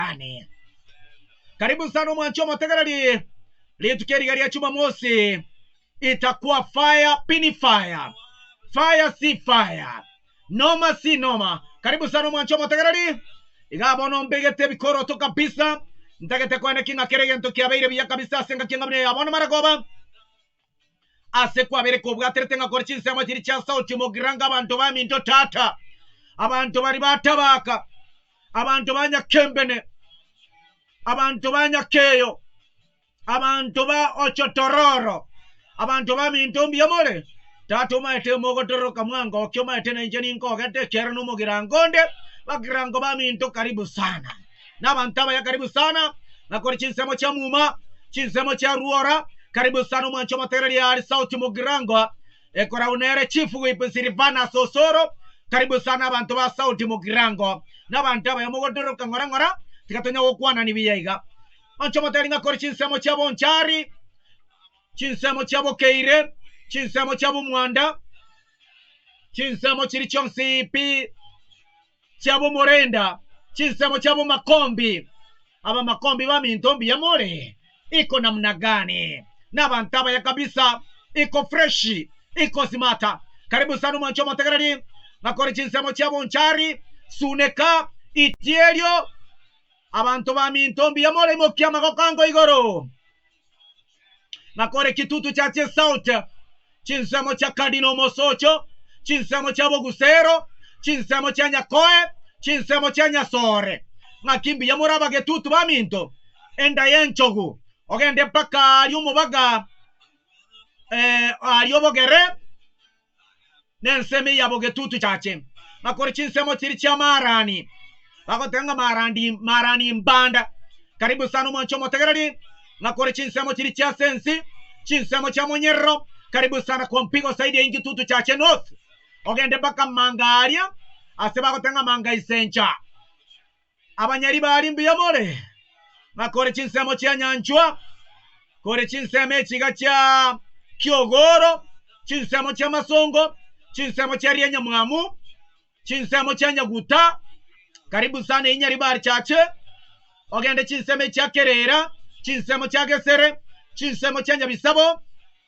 gani? Karibu sana omwanchi omotegereri, rituko eriga ria Jumamosi itakuwa fire pini fire, fire si fire, noma si noma. Karibu sana omwanchi omotegereri, iga bono mbegete ebikoroto kabisa, ntagete koeneki ng'a kera egento kiabeire buya kabisa ase engaki enga buna eya bono maragoba. Ase kwabeire kobwaterete ng'a kore chinsemo chiria chia sauti mogiranga abanto baminto tata, abanto baria ba Tabaka, abanto ba Nyakembene, abanto ba Nyakeyo, abanto ba Ochotororo, abanto baminto mbuya more? Tata omaete mogotoroka mwangokia omaete nainche ninkogete ekiagera nomogirango onde, bagirango baminto karibu sana. Nabanto abaya karibu sana, na kore chinsemo chia muma, chinsemo chia ruora, karibu sana omwanchi omotegereri ari sauti mugirango, ekorau nere chief whip Silvanus Osoro, karibu sana abanto ba sauti mugirango, nabanto abaya mogoturuka ng'ora ng'ora, tiga tonya gokwanani buya iga. Mwanchi omotegereri ng'a kore chinsemo chia bonchari, chinsemo chia bokeire, chinsemo chia bomwanda, chinsemo chiri chionsi pi. Chiab'omorenda, chinsemo chiab'omakombi, abamakombi baminto mbuya more, iko namna gani? Nabanto abaya kabisa, iko freshi, iko simata. Karibu sana omwanchi omotegereri, ngakore chinsemo chiab'onchari, suneka, itierio, abanto baminto mbuya more, imokia amagoko ango igoro. Ngakore kitutu chia chisauti, chinsemo chia Cardinal Mosocho, chinsemo chia Bogusero, chinsemo chia Nyakoe, chinsemo chia Nyasore. Ng'aki mbuya more abagetutu baminto, enda y'enchogu, ogende mpaka aria omobaga, aria obogere, nensemo ya bogetutu chache. Ngakore chinsemo chiria chia Maarani, bagoteba ng'a Maarandi, Maarani mbanda. Karibu sana omwanchi omotegereri, ngakore chinsemo chiria chia Sensi, chinsemo chia Monyerero, karibu sana kwa mpigo zaidi ya Ingitutu chache North, ogende mpaka Manga aria, ase bagoteba ng'a Manga Isencha. Abanyari baria mbuya more, ngakore chinsemo chia nyanchwa, kore chinsemo echiga chia kiogoro, chinsemo chia masongo, chinsemo chia rianyamwamu, chinsemo chia nyaguta, karibu sana enyaribari chache, ogende chinsemo echia kerera, chinsemo chia gesere, chinsemo chia nyabisabo,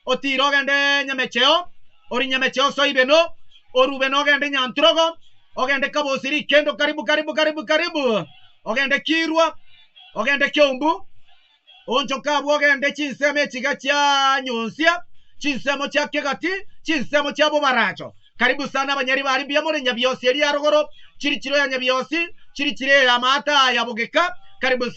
Otiire ogende nyamecheo, ori nyamecheo osoe ibeno, orubene ogende nyanturogo, ogende kabosi rikendo karibu karibu karibu karibu, ogende kirwa, ogende kiombu, onchoke abwo ogende chinsemo echiga chia nyonsia, chinsemo chia kegati, chinsemo chia bobaracho. Karibu sana abanyari baria mbuya more nyabiosi eria ya rogoro, chiri chiro ya nyabiosi, chiri chire ya amaata ya bogeka, karibu sana.